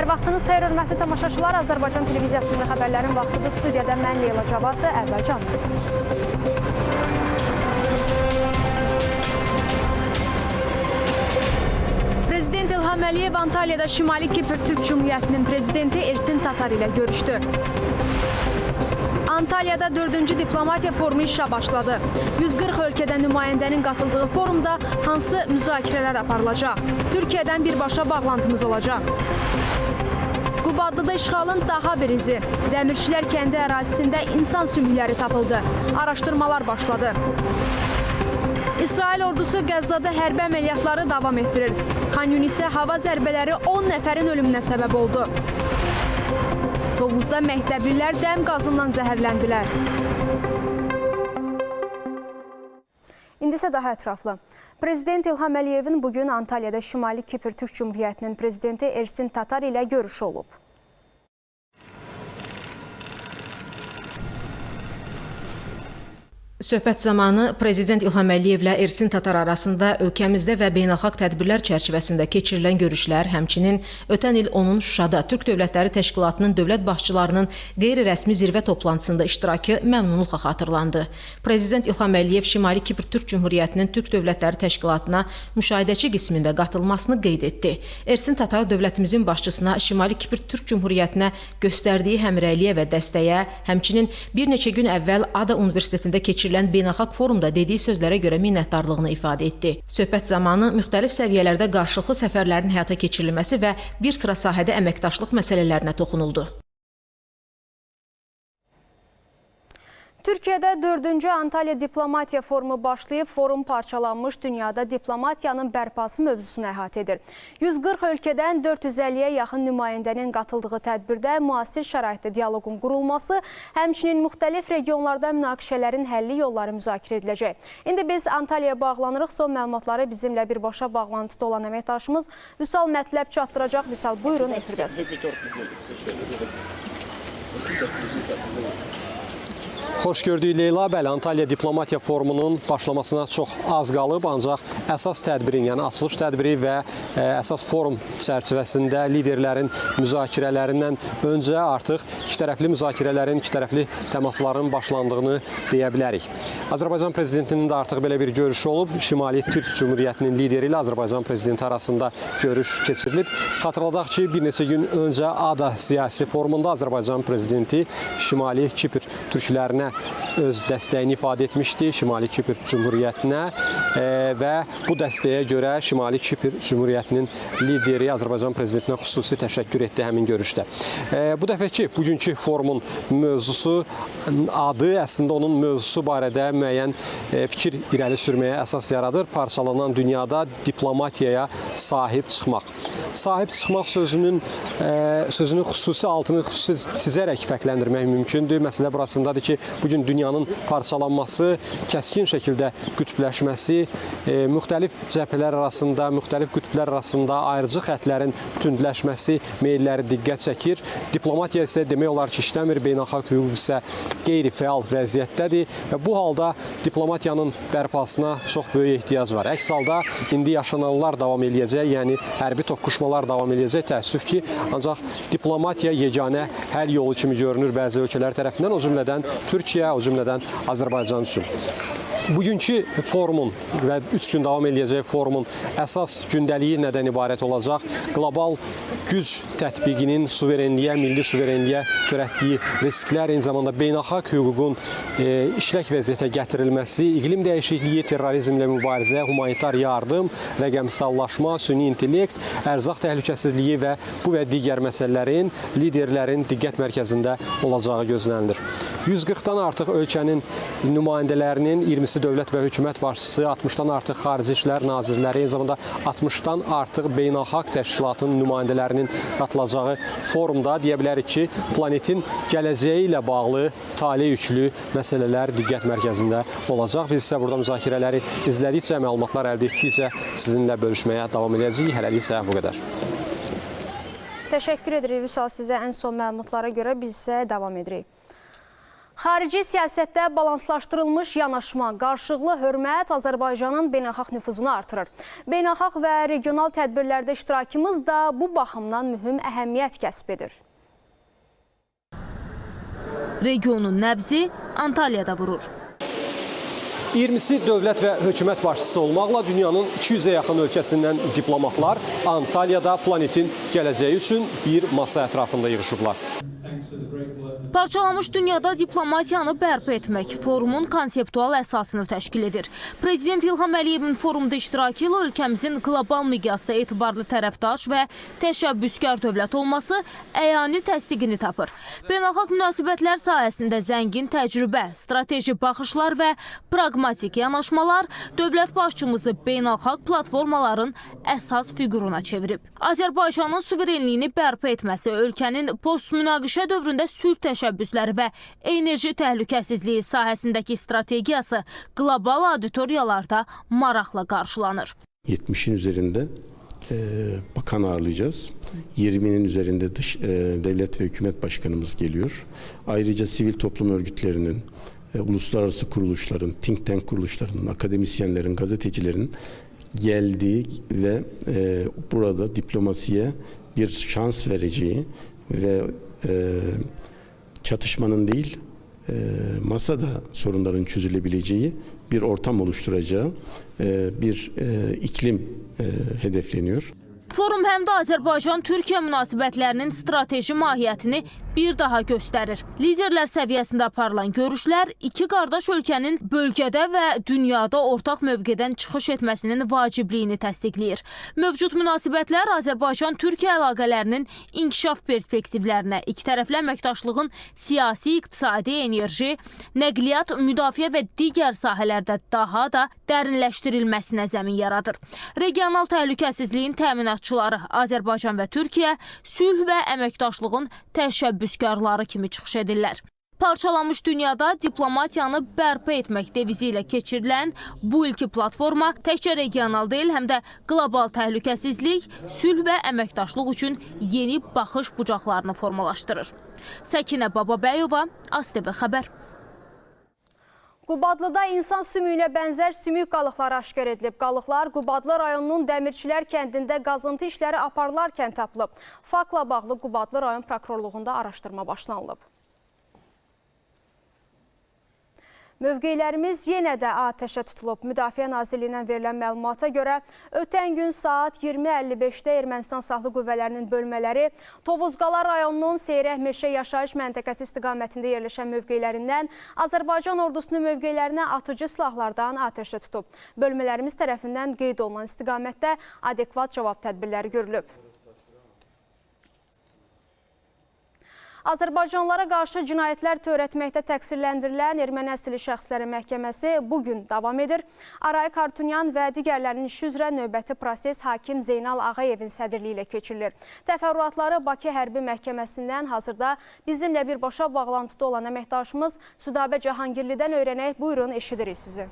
Hər vaxtınız xeyir, hörmətli tamaşaçılar. Azərbaycan televiziyasında xəbərlərin vaxtıdır. Studiyada mən Leyla Cavaddır. Əvvəlcə anonsda. Prezident İlham Əliyev Antalyada Şimali Kipr Türk Cümhuriyyətinin prezidenti Ersin Tatar ilə görüşdü. Antalyada 4-cü diplomatiya forumu işə başladı. 140 ölkədən nümayəndənin qatıldığı forumda hansı müzakirələr aparılacaq? Türkiyədən birbaşa bağlantımız olacaq. Qubadlıda işğalın daha bir izi. Dəmirçilər kəndi ərazisində insan sümükləri tapıldı. Araşdırmalar başladı. İsrail ordusu Qəzzada hərbi əməliyyatları davam etdirir. Xan Yunisə hava zərbələri 10 nəfərin ölümünə səbəb oldu. Tovuzda məktəblilər dəm qazından zəhərləndilər. İndi isə daha ətraflı. Prezident İlham Əliyevin bugün Antalyada Şimali Kipr Türk Cümhuriyyətinin prezidenti Ersin Tatar ilə görüşü olub. Söhbət zamanı Prezident İlham Əliyevlə Ersin Tatar arasında ölkəmizdə və beynəlxalq tədbirlər çərçivəsində keçirilən görüşlər, həmçinin ötən il onun Şuşada Türk Dövlətləri Təşkilatının dövlət başçılarının qeyri-rəsmi zirvə toplantısında iştirakı məmnunluqla xatırlandı. Prezident İlham Əliyev Şimali Kipr Türk Cümhuriyyətinin Türk Dövlətləri Təşkilatına müşahidəçi qismində qatılmasını qeyd etdi. Ersin Tatar dövlətimizin başçısına Şimali Kipr Türk Cümhuriyyətinə göstərdiyi həmrəyliyə və dəstəyə, həmçinin bir neçə gün əvvəl Ada Universitetində keçirilən beynəlxalq forumda dediyi sözlərə görə minnətdarlığını ifadə etdi. Söhbət zamanı müxtəlif səviyyələrdə qarşılıqlı səfərlərin həyata keçirilməsi və bir sıra sahədə əməkdaşlıq məsələlərinə toxunuldu. Türkiyədə 4-cü Antalya Diplomatiya Forumu başlayıb. Forum parçalanmış dünyada diplomatiyanın bərpası mövzusunu əhatə edir. 140 ölkədən 450-yə yaxın nümayəndənin qatıldığı tədbirdə müasir şəraitdə dialoqun qurulması, həmçinin müxtəlif regionlarda münaqişələrin həlli yolları müzakirə ediləcək. İndi biz Antalyaya bağlanırıq. Son məlumatları bizimlə birbaşa bağlantıda olan əməkdaşımız Vüsal Mətləb çatdıracaq. Vüsal, buyurun, efirdəsiniz. Xoş gördük Leyla. Bəli, Antalya Diplomatiya Forumunun başlamasına çox az qalıb, ancaq əsas tədbirin, yəni açılış tədbiri və əsas forum çərçivəsində liderlərin müzakirələrindən öncə artıq ikitərəfli müzakirələrin, ikitərəfli təmasların başlandığını deyə bilərik. Azərbaycan Prezidentinin də artıq belə bir görüşü olub. Şimali Türk Cümhuriyyətinin lideri ilə Azərbaycan Prezidenti arasında görüş keçirilib. Xatırladaq ki, bir neçə gün öncə Ada siyasi forumunda Azərbaycan Prezidenti Şimali Kipr türklərinə öz dəstəyini ifadə etmişdi Şimali Kipr Cümhuriyyətinə və bu dəstəyə görə Şimali Kipr Cümhuriyyətinin lideri Azərbaycan Prezidentinə xüsusi təşəkkür etdi həmin görüşdə. Bu dəfəki, bugünkü forumun mövzusu adı əslində onun mövzusu barədə müəyyən fikir irəli sürməyə əsas yaradır. Parçalanan dünyada diplomatiyaya sahib çıxmaq. Sahib çıxmaq sözünün xüsusi altını xüsusi çizərək fərqləndirmək mümkündür. Məsələ burasındadır ki, bugün dünyanın parçalanması, kəskin şəkildə qütbləşməsi, müxtəlif cəbhələr arasında, müxtəlif qütblər arasında ayrıcı xətlərin tündləşməsi meyilləri diqqət çəkir. Diplomatiya isə demək olar ki, işləmir, beynəlxalq hüquq isə qeyri-fəal vəziyyətdədir və bu halda diplomatiyanın bərpasına çox böyük ehtiyac var. Əks halda indi yaşananlar davam eləyəcək, yəni hərbi toqquşmalar davam eləyəcək, təəssüf ki, ancaq diplomatiya yeganə həll yolu kimi görünür bəzi ölkələr tərəfindən, o cümlədən Türkiyə, o cümlədən Azərbaycan üçün. Bugünkü forumun və 3 gün davam eləyəcək forumun əsas gündəliyi nədən ibarət olacaq? Qlobal güc tətbiqinin suverenliyə, milli suverenliyə törətdiyi risklər, eyni zamanda beynəlxalq hüququn işlək vəziyyətə gətirilməsi, iqlim dəyişikliyi, terrorizmlə mübarizə, humanitar yardım, rəqəmsallaşma, süni intellekt, ərzaq təhlükəsizliyi və bu və digər məsələlərin liderlərin diqqət mərkəzində olacağı gözlənilir. 140-dan artıq ölkənin nümayəndələrinin 20-si dövlət və hökumət başçısı, 60-dan artıq xarici işlər nazirləri, eyni zamanda 60-dan artıq beynəlxalq təşkilatın nümayəndələrinin qatılacağı forumda deyə bilərik ki, planetin gələcəyi ilə bağlı tale yüklü məsələlər diqqət mərkəzində olacaq. Biz isə burada müzakirələri izlədikcə, məlumatlar əldə etdikcə sizinlə bölüşməyə davam edəcəyik. Hələlik isə bu qədər. Təşəkkür edirik Vüsal sizə ən son məlumatlara görə, biz isə davam edirik. Xarici siyasətdə balanslaşdırılmış yanaşma, qarşılıqlı hörmət Azərbaycanın beynəlxalq nüfuzunu artırır. Beynəlxalq və regional tədbirlərdə iştirakımız da bu baxımdan mühüm əhəmiyyət kəsb edir. Regionun nəbzi Antalyada vurur. 20-si dövlət və hökumət başçısı olmaqla dünyanın 200-ə yaxın ölkəsindən diplomatlar Antalyada planetin gələcəyi üçün bir masa ətrafında yığışıblar. Parçalanmış dünyada diplomatiyanı bərpa etmək forumun konseptual əsasını təşkil edir. Prezident İlham Əliyevin forumda iştirakı ilə ölkəmizin qlobal miqyasda etibarlı tərəfdaş və təşəbbüskar dövlət olması əyani təsdiqini tapır. Beynəlxalq münasibətlər sahəsində zəngin təcrübə, strateji baxışlar və praqmatik yanaşmalar dövlət başçımızı beynəlxalq platformaların əsas fiquruna çevirib. Azərbaycanın suverenliyini bərpa etməsi, ölkənin postmünaqişə dövründə sülh təşəbbüsləri və enerji təhlükəsizliyi sahəsindəki strategiyası qlobal auditoriyalarda maraqla qarşılanır. 70'in üzerinde bakan ağırlayacağız. 20'nin üzerinde dış devlet ve hükümet başkanımız geliyor. Ayrıca sivil toplum örgütlerinin, uluslararası kuruluşların, think tank kuruluşlarının, akademisyenlerin, gazetecilerin geldiği ve burada diplomasiye bir şans vereceği ve çatışmanın değil, masada sorunların çözülebileceği bir ortam oluşturacağı bir iklim hedefleniyor. Forum həm də Azərbaycan-Türkiyə münasibətlərinin strateji mahiyyətini bir daha göstərir. Liderlər səviyyəsində aparılan görüşlər iki qardaş ölkənin bölgədə və dünyada ortaq mövqedən çıxış etməsinin vacibliyini təsdiqləyir. Mövcud münasibətlər Azərbaycan-Türkiyə əlaqələrinin inkişaf perspektivlərinə, ikitərəfli əməkdaşlığın siyasi, iqtisadi, enerji, nəqliyyat, müdafiə və digər sahələrdə daha da dərinləşdirilməsinə zəmin yaradır. Regional təhlükəsizliyin təminatçıları Azərbaycan və Türkiyə sülh və əməkdaşlığın təşəbbüskarları kimi çıxış edirlər. Parçalanmış dünyada diplomatiyanı bərpa etmək devizi ilə keçirilən bu ilki platforma təkcə regional deyil, həm də qlobal təhlükəsizlik, sülh və əməkdaşlıq üçün yeni baxış bucaqlarını formalaşdırır. Səkinə Bababəyova, ASTV xəbər. Qubadlıda insan sümüyünə bənzər sümük qalıqları aşkar edilib. Qalıqlar Qubadlı rayonunun Dəmirçilər kəndində qazıntı işləri aparılarkən tapılıb. Faktla bağlı Qubadlı rayon prokurorluğunda araşdırma başlanılıb. Mövqelərimiz yenə də atəşə tutulub. Müdafiə Nazirliyindən verilən məlumata görə ötən gün saat 20:55-də Ermənistan Silahlı Qüvvələrinin bölmələri Tovuzqala rayonunun Seyrək Meşə yaşayış məntəqəsi istiqamətində yerləşən mövqelərindən Azərbaycan ordusunun mövqelərinə atıcı silahlardan atəşə tutub. Bölmələrimiz tərəfindən qeyd olunan istiqamətdə adekvat cavab tədbirləri görülüb. Azərbaycanlılara qarşı cinayətlər törətməkdə təqsirləndirilən erməni əsilli şəxslərin məhkəməsi bugün davam edir. Arayik Harutyunyan və digərlərinin işi üzrə növbəti proses hakim Zeynal Ağayevin sədrliyi ilə keçirilir. Təfərrüatları Bakı Hərbi Məhkəməsindən hazırda bizimlə birbaşa bağlantıda olan əməkdaşımız Südabə Cahangirlidən öyrənək. Buyurun, eşidirik sizi.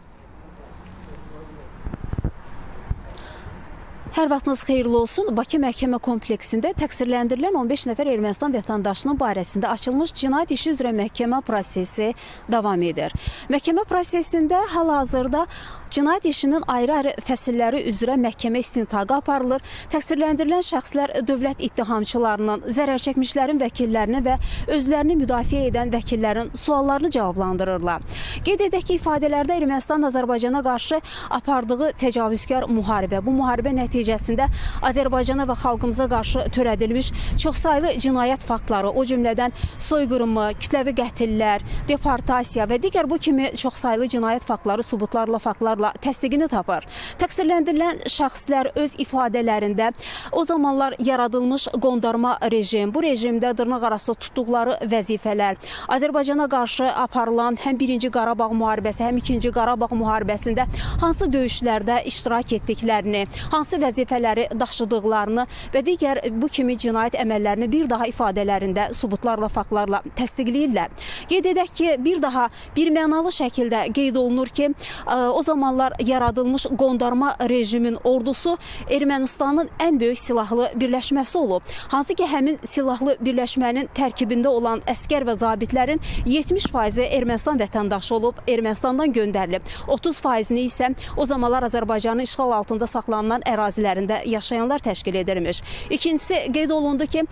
Hər vaxtınız xeyirli olsun. Bakı Məhkəmə kompleksində təqsirləndirilən 15 nəfər Ermənistan vətəndaşının barəsində açılmış cinayət işi üzrə məhkəmə prosesi davam edir. Məhkəmə prosesində hal-hazırda cinayət işinin ayrı-ayrı fəsilləri üzrə məhkəmə istintaqı aparılır. Təqsirləndirilən şəxslər dövlət ittihamçılarının, zərər çəkmişlərin vəkillərinin və özlərini müdafiə edən vəkillərin suallarını cavablandırırlar. Qeyd edək ki, ifadələrdə Ermənistan Azərbaycana qarşı apardığı təcavüzkar müharibə, bu müharibə nəticəsində Azərbaycana və xalqımıza qarşı törədilmiş çoxsaylı cinayət faktları, o cümlədən soyqırımı, kütləvi qətillər, deportasiya və digər bu kimi çoxsaylı cinayət faktları sübutlarla, faktlarla təsdiqini tapır. Təqsirləndirilən şəxslər öz ifadələrində o zamanlar yaradılmış qondarma rejim, bu rejimdə dırnaqarası tutduqları vəzifələr, Azərbaycana qarşı aparılan həm 1-ci Qarabağ müharibəsi, həm 2-ci Qarabağ müharibəsində hansı döyüşlərdə iştirak etdiklərini, hansı vəzifələrdə vəzifələri daşıdıqlarını və digər bu kimi cinayət əməllərini bir daha ifadələrində sübutlarla, faktlarla təsdiqləyirlər. Qeyd edək ki, bir daha bir mənalı şəkildə qeyd olunur ki, o zamanlar yaradılmış qondarma rejimin ordusu Ermənistanın ən böyük silahlı birləşməsi olub. Hansı ki, həmin silahlı birləşmənin tərkibində olan əskər və zabitlərin 70%-i Ermənistan vətəndaşı olub, Ermənistandan göndərilib. 30%-ni isə o zamanlar Azərbaycanın işğal altında saxlanılan ərazilərində yaşayanlar təşkil edirmiş. İkincisi, qeyd olundu ki,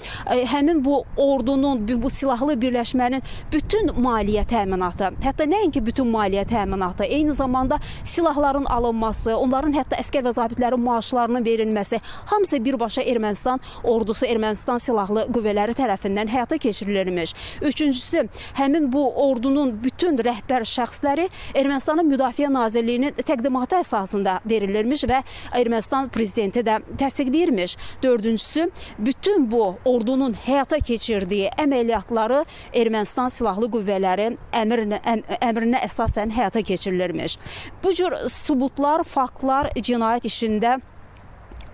həmin bu ordunun, bu silahlı birləşmənin bütün maliyyə təminatı, hətta nəinki bütün maliyyə təminatı, eyni zamanda silahların alınması, onların hətta əskər və zabitlərin maaşlarının verilməsi, hamısı birbaşa Ermənistan ordusu, Ermənistan silahlı qüvvələri tərəfindən həyata keçirilirmiş. Üçüncüsü, həmin bu ordunun bütün rəhbər şəxsləri Ermənistanın Müdafiə Nazirliyinin təqdimatı əsasında verilirmiş və Ermənistan prezidenti də təsdiqləyirmiş. Dördüncüsü, bütün bu ordunun həyata keçirdiyi əməliyyatları Ermənistan silahlı qüvvələri əmrinə əsasən həyata keçirilirmiş. Bu cür sübutlar, faktlar cinayət işində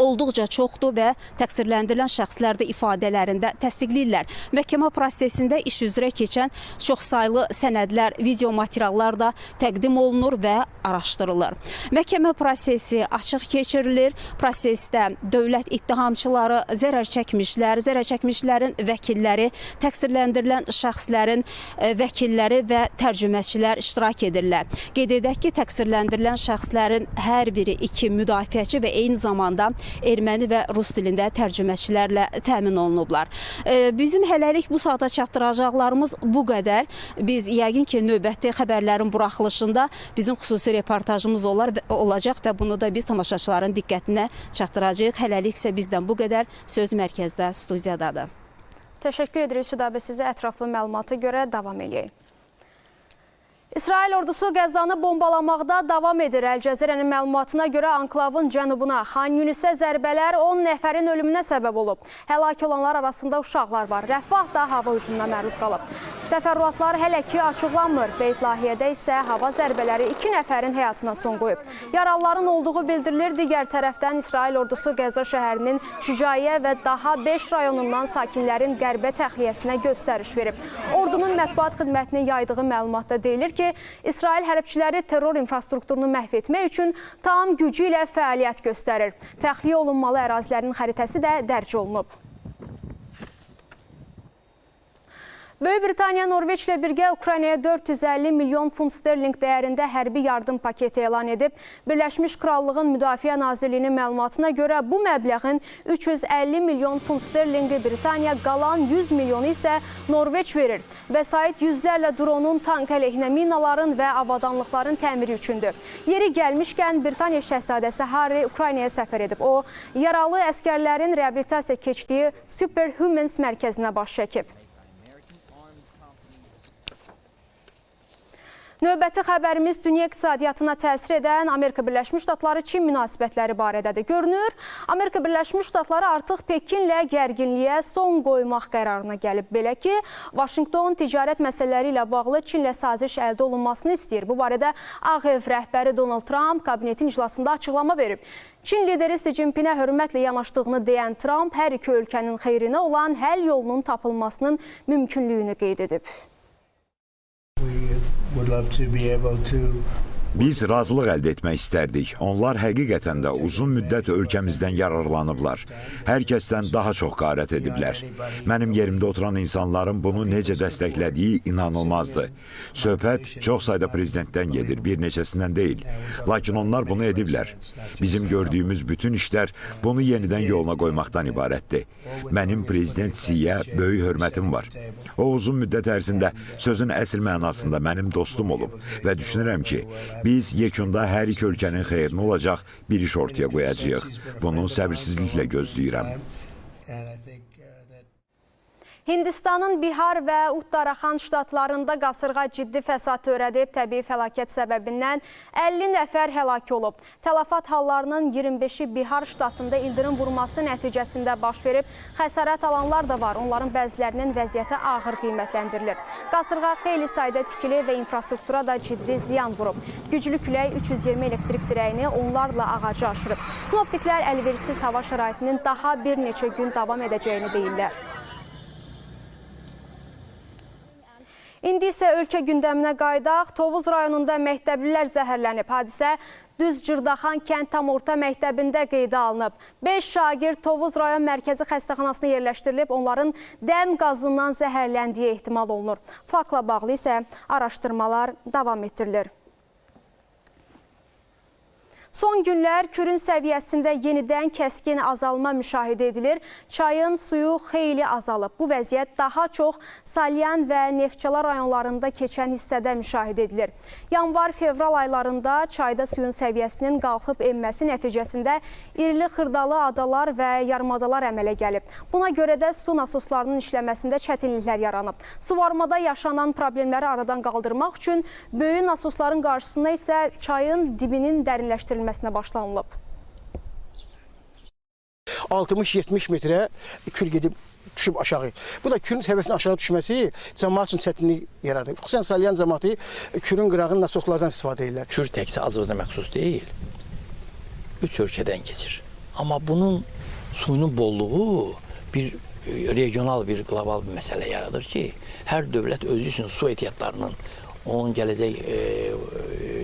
olduqca çoxdur və təqsirləndirilən şəxslər də ifadələrində təsdiqləyirlər. Məhkəmə prosesində iş üzrə keçən çoxsaylı sənədlər, video materiallar da təqdim olunur və araşdırılır. Məhkəmə prosesi açıq keçirilir. Prosesdə dövlət ittihamçıları, zərər çəkmişlər, zərər çəkmişlərin vəkilləri, təqsirləndirilən şəxslərin vəkilləri və tərcüməçilər iştirak edirlər. Qeyd edək ki, təqsirləndirilən şəxslərin hər biri 2 müdafiəçi və eyni zamanda erməni və rus dilində tərcüməçilərlə təmin olunublar. Bizim hələlik bu saata çatdıracaqlarımız bu qədər. Biz yəqin ki, növbəti xəbərlərin buraxılışında bizim xüsusi reportajımız olacaq və bunu da biz tamaşaçıların diqqətinə çatdıracağıq. Hələlik isə bizdən bu qədər. Söz mərkəzdə, studiyadadır. Təşəkkür edirik Südabə, sizə ətraflı məlumata görə davam eləyək. İsrail ordusu Qəzzanı bombalamaqda davam edir. Əl-Cəzirənin məlumatına görə anklavın cənubuna, Xan Yunisə zərbələr 10 nəfərin ölümünə səbəb olub. Həlak olanlar arasında uşaqlar var. Rəfah da hava hücumuna məruz qalıb. Təfərrüatlar hələ ki açıqlanmır. Beyt Lahiyədə isə hava zərbələri 2 nəfərin həyatına son qoyub. Yaralıların olduğu bildirilir. Digər tərəfdən İsrail ordusu Qəzza şəhərinin Şücaiyə və daha 5 rayonundan sakinlərin qərbə təxliyəsinə göstəriş verib. Ordunun mətbuat xidmətinin yaydığı məlumatda deyilir ki, İsrail hərbçiləri terror infrastrukturunu məhv etmək üçün tam gücü ilə fəaliyyət göstərir. Təxliyə olunmalı ərazilərin xəritəsi də dərc olunub. Böyük Britaniya Norveç ilə birgə Ukraynaya 450 milyon funt sterling dəyərində hərbi yardım paketi elan edib. Birləşmiş Krallığın Müdafiə Nazirliyinin məlumatına görə bu məbləğin 350 milyon funt sterlingi Britaniya, qalan 100 milyonu isə Norveç verir. Vəsait yüzlərlə dronun, tank əleyhinə minaların və avadanlıqların təmiri üçündür. Yeri gəlmişkən Britaniya Şəhzadəsi Harry Ukraynaya səfər edib. O, yaralı əsgərlərin reabilitasiya keçdiyi Superhumans mərkəzinə baş çəkib. Növbəti xəbərimiz dünya iqtisadiyyatına təsir edən Amerika Birləşmiş Ştatları-Çin münasibətləri barədədir. Görünür, Amerika Birləşmiş Ştatları artıq Pekinlə gərginliyə son qoymaq qərarına gəlib. Belə ki, Vaşinqton ticarət məsələləri ilə bağlı Çinlə saziş əldə olunmasını istəyir. Bu barədə Ağ Ev rəhbəri Donald Trump kabinetin iclasında açıqlama verib. Çin lideri Si Cinpinə hörmətlə yanaşdığını deyən Trump, hər iki ölkənin xeyrinə olan həll yolunun tapılmasının mümkünlüyünü qeyd edib. Biz razılıq əldə etmək istərdik. Onlar həqiqətən də uzun müddət ölkəmizdən yararlanıblar. Hər kəsdən daha çox qarət ediblər. Mənim yerimdə oturan insanların bunu necə dəstəklədiyi inanılmazdı. Söhbət çox sayda prezidentdən gedir, bir neçəsindən deyil. Lakin onlar bunu ediblər. Bizim gördüyümüz bütün işlər bunu yenidən yoluna qoymaqdan ibarətdir. Mənim prezident Siyə böyük hörmətim var. O uzun müddət ərzində sözün əsl mənasında mənim dostum olub və düşünürəm ki, biz yekunda hər iki ölkənin xeyrinə olacaq bir iş ortaya qoyacağıq. Bunu səbirsizliklə gözləyirəm. Hindistanın Bihar və Uttarakhand ştatlarında qasırğa ciddi fəsad törədib. Təbii fəlakət səbəbindən 50 nəfər həlak olub. Tələfat hallarının 25-i Bihar ştatında ildırım vurması nəticəsində baş verib. Xəsarət alanlar da var. Onların bəzilərinin vəziyyəti ağır qiymətləndirilir. Qasırğa xeyli sayda tikili və infrastruktura da ciddi ziyan vurub. Güclü külək 320 elektrik dirəyini onlarla ağacı aşırıb. Sinoptiklər əlverişsiz hava şəraitinin daha bir neçə gün davam edəcəyini deyirlər. İndi isə ölkə gündəminə qayıdaq. Tovuz rayonunda məktəblilər zəhərlənib. Hadisə Düz Cırdaxan kənd tam orta məktəbində qeydə alınıb. 5 şagird Tovuz rayon mərkəzi xəstəxanasına yerləşdirilib. Onların dəm qazından zəhərləndiyi ehtimal olunur. Faktla bağlı isə araşdırmalar davam etdirilir. Son günlər Kürün səviyyəsində yenidən kəskin azalma müşahidə edilir. Çayın suyu xeyli azalıb. Bu vəziyyət daha çox Salyan və Neftçala rayonlarında keçən hissədə müşahidə edilir. Yanvar-fevral aylarında çayda suyun səviyyəsinin qalxıb enməsi nəticəsində irili xırdalı adalar və yarımadalar əmələ gəlib. Buna görə də su nasoslarının işləməsində çətinliklər yaranıb. Suvarmada yaşanan problemləri aradan qaldırmaq üçün böyük nasosların qarşısında isə çayın dibinin dərinləşdirilməsinə başlanılıb. 60-70 metrə kür gedib düşüb aşağı. Bu da kürün səviyyəsinin aşağı düşməsi cəmaət üçün çətinlik yaradır. Xüsusən Salyan cəmaəti kürün qırağının nasoslardan istifadə edirlər. Kür təkcə Azərbaycana məxsus deyil, 3 ölkədən keçir. Amma bunun suyunun bolluğu bir regional, bir qlobal bir məsələ yaradır ki, hər dövlət özü üçün su ehtiyatlarının onun gələcək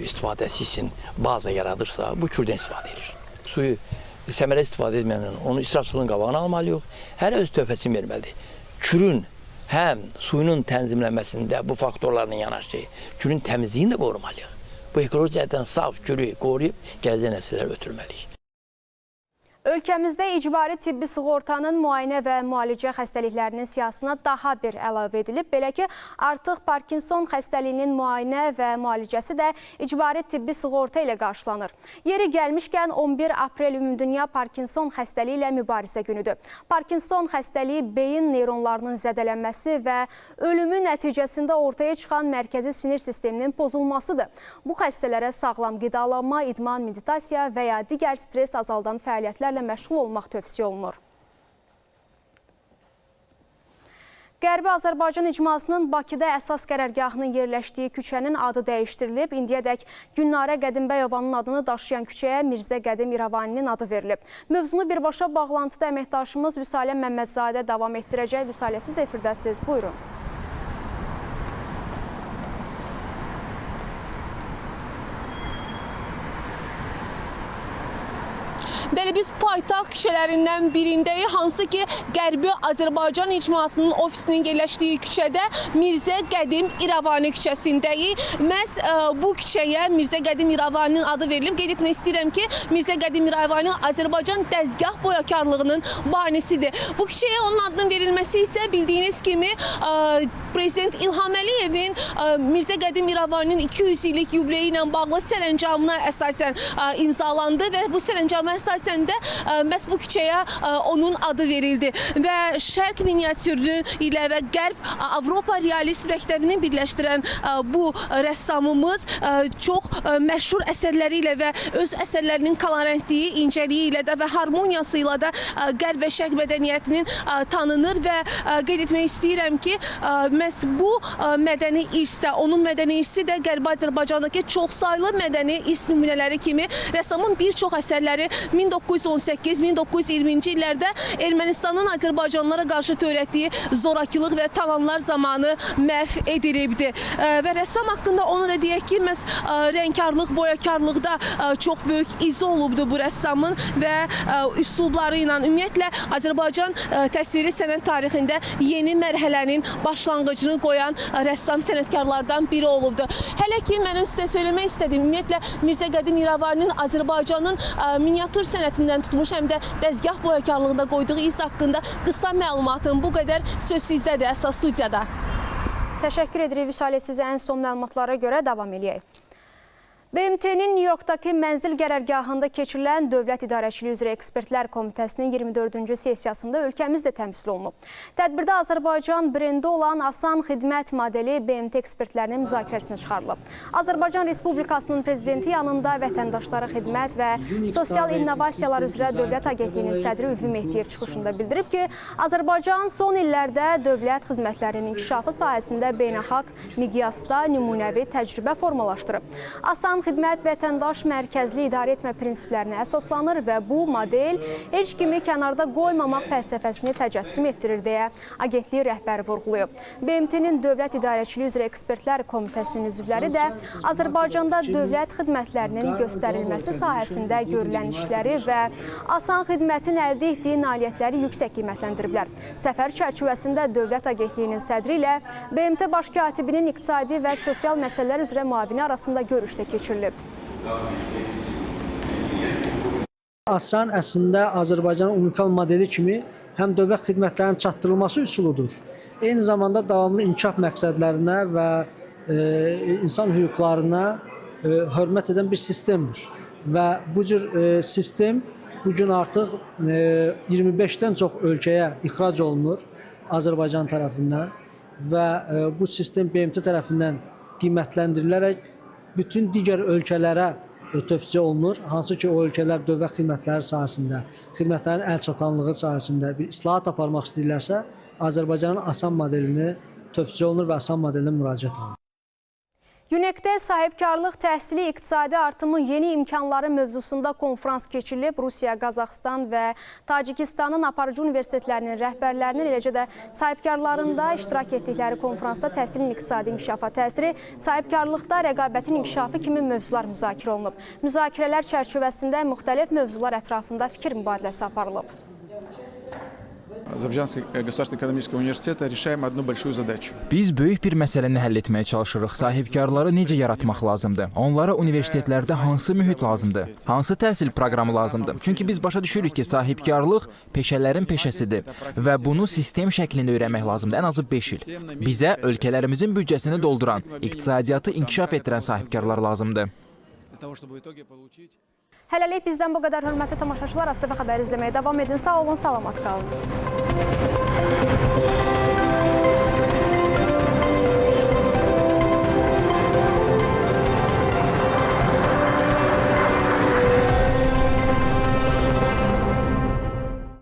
istifadəsi üçün baza yaradırsa, bu kürdən istifadə edir. Suyu səmərə istifadə etməyən, onu israfçılığın qabağını almalıyıq. Hər öz töhfəsini verməlidir. Kürün həm suyunun tənzimlənməsində bu faktorlarla yanaşı, kürün təmizliyini də qorumalıyıq. Bu ekoloji cəhətdən saf kürü qoruyub gələcək nəsillərə ötürməliyik. Ölkəmizdə icbari tibbi sığortanın müayinə və müalicə xəstəliklərinin siyahısına daha bir əlavə edilib. Belə ki, artıq Parkinson xəstəliyinin müayinə və müalicəsi də icbari tibbi sığorta ilə qarşılanır. Yeri gəlmişkən 11 aprel Ümumdünya Parkinson xəstəliyi ilə mübarizə günüdür. Parkinson xəstəliyi beyin neyronlarının zədələnməsi və ölümü nəticəsində ortaya çıxan mərkəzi sinir sisteminin pozulmasıdır. Bu xəstələrə sağlam qidalanma, idman, meditasiya və ya digər stres azaldan fəaliyyətlərlə məşğul olmaq tövsiyə olunur. Qərbi Azərbaycan icmasının Bakıda əsas qərargahının yerləşdiyi küçənin adı dəyişdirilib. İndiyədək Gülnarə Qədimbəyovanın adını daşıyan küçəyə Mirzə Qədim İrəvaninin adı verilib. Mövzunu birbaşa bağlantıda əməkdaşımız Vüsalə Məmmədzadə davam etdirəcək. Vüsalə, siz efirdəsiniz. Buyurun. Bəli, biz paytaxt küçələrindən birindəyik, hansı ki Qərbi Azərbaycan icmasının ofisinin yerləşdiyi küçədə Mirzə Qədim İrəvani küçəsindəyik. Məhz bu küçəyə Mirzə Qədim İrəvaninin adı verilib. Qeyd etmək istəyirəm ki, Mirzə Qədim İrəvani Azərbaycan dəzgah boyakarlığının banisidir. Bu küçəyə onun adının verilməsi isə bildiyiniz kimi Prezident İlham Əliyevin Mirzə Qədim İrəvaninin 200 illik yubileyi ilə bağlı sərəncamına əsasən imzalandı və bu sərəncama əsasən də məhz bu küçəyə onun adı verildi və Şərq miniatürünü ilə və Qərb Avropa realist məktəbini birləşdirən bu rəssamımız çox məşhur əsərləri ilə və öz əsərlərinin kolorentliyi, incəliyi ilə də və harmoniyası ilə də Qərb və Şərq mədəniyyətinin tanınır və qeyd etmək istəyirəm ki, məhz bu mədəni irs də, onun mədəni irsi də Qərbi Azərbaycandakı çoxsaylı mədəni irs nümunələri kimi rəssamın bir çox əsərləri 1918-1920-ci illərdə Ermənistanın Azərbaycanlılara qarşı törətdiyi zorakılıq və talanlar zamanı məhv edilibdi. Və rəssam haqqında onu da deyək ki, məhz rəngkarlıq, boyakarlıqda çox böyük izi olubdu bu rəssamın və üslubları ilə ümumiyyətlə Azərbaycan təsviri sənət tarixində yeni mərhələnin başlanğıcını qoyan rəssam sənətkarlardan biri olubdu. Hələ ki, mənim sizə söyləmək istədiyim, ümumiyyətlə Mirzə Qədim İrəvaninin Azərbaycanın miniatür sənətindən tutmuş, həm də dəzgah boyakarlığında qoyduğu iz haqqında qısa məlumatım bu qədər. Söz sizdədir, əsas studiyada. Təşəkkür edirik Vüsalə, sizə ən son məlumatlara görə davam eləyək. BMT-nin New Yorkdakı mənzil qərargahında keçirilən Dövlət İdarəçiliyi üzrə Ekspertlər Komitəsinin 24-cü sessiyasında ölkəmiz də təmsil olunub. Tədbirdə Azərbaycan brendi olan asan xidmət modeli BMT ekspertlərinin müzakirəsinə çıxarılıb. Azərbaycan Respublikasının prezidenti yanında vətəndaşlara xidmət və sosial innovasiyalar üzrə Dövlət Agentliyinin sədri Ülvi Mehdiyev çıxışında bildirib ki, Azərbaycan son illərdə dövlət xidmətlərinin inkişafı sahəsində beynəlxalq miqyasda nümunəvi təcrübə formalaşdırıb. Asan xidmət vətəndaş mərkəzli idarə etmə prinsiplərinə əsaslanır və bu model heç kimi kənarda qoymamaq fəlsəfəsini təcəssüm etdirir deyə agentliyi rəhbəri vurğulayıb. BMT-nin Dövlət İdarəçiliyi üzrə Ekspertlər Komitəsinin üzvləri də Azərbaycanda dövlət xidmətlərinin göstərilməsi sahəsində görülən işləri və asan xidmətin əldə etdiyi nailiyyətləri yüksək qiymətləndiriblər. Səfər çərçivəsində Dövlət Agentliyinin sədri ilə BMT Baş Katibinin iqtisadi və sosial məsələlər üzrə müavini arasında görüş də keçirilib. Asan əslində Azərbaycanın unikal modeli kimi həm dövlət xidmətlərinin çatdırılması üsuludur. Eyni zamanda davamlı inkişaf məqsədlərinə və insan hüquqlarına hörmət edən bir sistemdir. Və bu cür sistem bugün artıq 25-dən çox ölkəyə ixrac olunur Azərbaycan tərəfindən və bu sistem BMT tərəfindən qiymətləndirilərək bütün digər ölkələrə tövsiyə olunur. Hansı ki, o ölkələr dövlət xidmətləri sahəsində, xidmətlərin əlçatanlığı sahəsində bir islahat aparmaq istəyirlərsə, Azərbaycanın asan modelini tövsiyə olunur və asan modelinə müraciət olunur. UNEC-də sahibkarlıq təhsili iqtisadi artımın yeni imkanları mövzusunda konfrans keçirilib. Rusiya, Qazaxıstan və Tacikistanın aparıcı universitetlərinin rəhbərlərinin, eləcə də sahibkarlarında iştirak etdikləri konfransda təhsilin iqtisadi inkişafa təsiri, sahibkarlıqda rəqabətin inkişafı kimi mövzular müzakirə olunub. Müzakirələr çərçivəsində müxtəlif mövzular ətrafında fikir mübadiləsi aparılıb. Азербайджанский государственный экономического университета решаем одну большую задачу. Biz böyük bir məsələni həll etməyə çalışırıq. Sahibkarları necə yaratmaq lazımdır? Onlara universitetlərdə hansı mühit lazımdır? Hansı təhsil proqramı lazımdır? Çünki biz başa düşürük ki, sahibkarlıq peşələrin peşəsidir və bunu sistem şəklində öyrənmək lazımdır. Ən azı 5 il. Bizə ölkələrimizin büdcəsini dolduran, iqtisadiyyatı inkişaf etdirən sahibkarlar lazımdır. Hələlik bizdən bu qədər, hörmətli tamaşaçılar. ASTV xəbəri izləməyə davam edin. Sağ olun, salamat qalın.